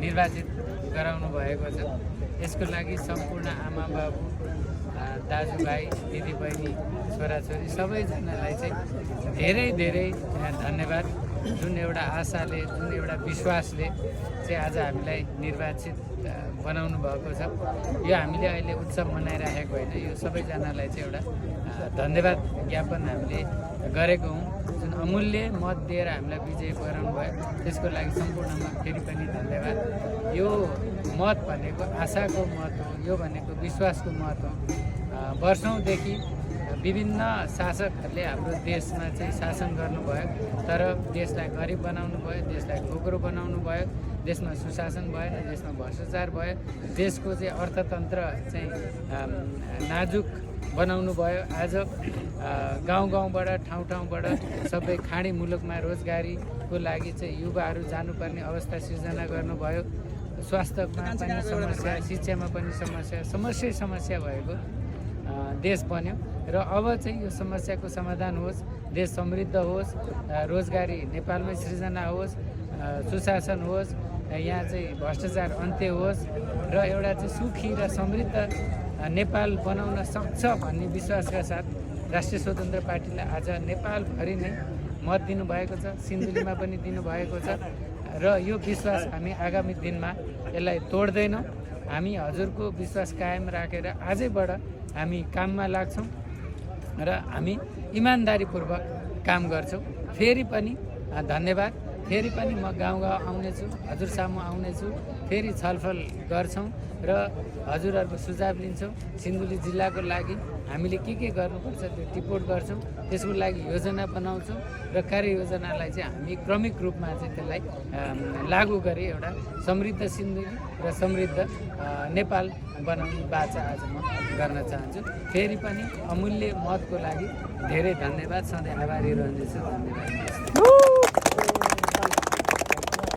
निर्वाचित गराउनु भएको छ। यसको लागि सम्पूर्ण आमा बाबु, दाजुभाइ, दिदीबहिनी, छोराछोरी सबैजनालाई चाहिँ धेरै धेरै धन्यवाद। जुन एउटा आशाले, जुन एउटा विश्वासले चाहिँ आज हामीलाई निर्वाचित बनाउनु भएको छ। यो हामीले अहिले उत्सव मनाइराखेको होइन, यो सबैजनालाई चाहिँ एउटा धन्यवाद ज्ञापन हामीले गरेको हौँ। जुन अमूल्य मत दिएर हामीलाई विजय गराउनु भयो त्यसको लागि सम्पूर्णमा फेरि पनि धन्यवाद। यो मत भनेको आशाको मत हो, यो भनेको विश्वासको मत हो। वर्षौँदेखि विभिन्न शासकहरूले हाम्रो देशमा चाहिँ शासन गर्नुभयो, तर देशलाई गरिब बनाउनु भयो, देशलाई खोक्रो बनाउनु भयो, देशमा सुशासन भएन, देशमा भ्रष्टाचार भयो, देशको चाहिँ अर्थतन्त्र चाहिँ नाजुक बनाउनु भयो। आज गाउँ गाउँबाट, ठाउँ ठाउँबाट सबै खाडी मुलुकमा रोजगारीको लागि चाहिँ युवाहरू जानुपर्ने अवस्था सिर्जना गर्नुभयो। स्वास्थ्यमा पनि समस्या, शिक्षामा पनि समस्या भएको देश बन्यो र अब चाहिँ यो समस्याको समाधान होस्, देश समृद्ध होस्, रोजगारी नेपालमै सृजना होस्, सुशासन होस्, यहाँ चाहिँ भ्रष्टाचार अन्त्य होस् र एउटा चाहिँ सुखी र समृद्ध नेपाल बनाउन सक्छ भन्ने विश्वासका साथ राष्ट्रिय स्वतन्त्र पार्टीलाई आज नेपालभरि नै मत दिनुभएको छ, सिन्धुलीमा पनि दिनुभएको छ र यो विश्वास हामी आगामी दिनमा यसलाई तोड्दैनौँ। हामी हजुरको विश्वास कायम राखेर आजैबाट हामी काममा लाग्छौँ र हामी इमान्दारीपूर्वक काम गर्छौँ। फेरि पनि धन्यवाद। फेरि पनि म गाउँ आउनेछु, हजुर सामु आउनेछु, फेरि छलफल गर्छौँ र हजुरहरूको सुझाव लिन्छौँ। सिन्धुली जिल्लाको लागि हामीले के गर्नुपर्छ त्यो टिपोट गर्छौँ, त्यसको लागि योजना बनाउँछौँ र कार्ययोजनालाई चाहिँ हामी क्रमिक रूपमा चाहिँ त्यसलाई लागू गरी एउटा समृद्ध सिन्धुली र समृद्ध नेपाल बनाउने बाचा आज म गर्न चाहन्छु। फेरि पनि अमूल्य मतको लागि धेरै धन्यवाद, सधैँ आभारी रहनेछु। धन्यवाद।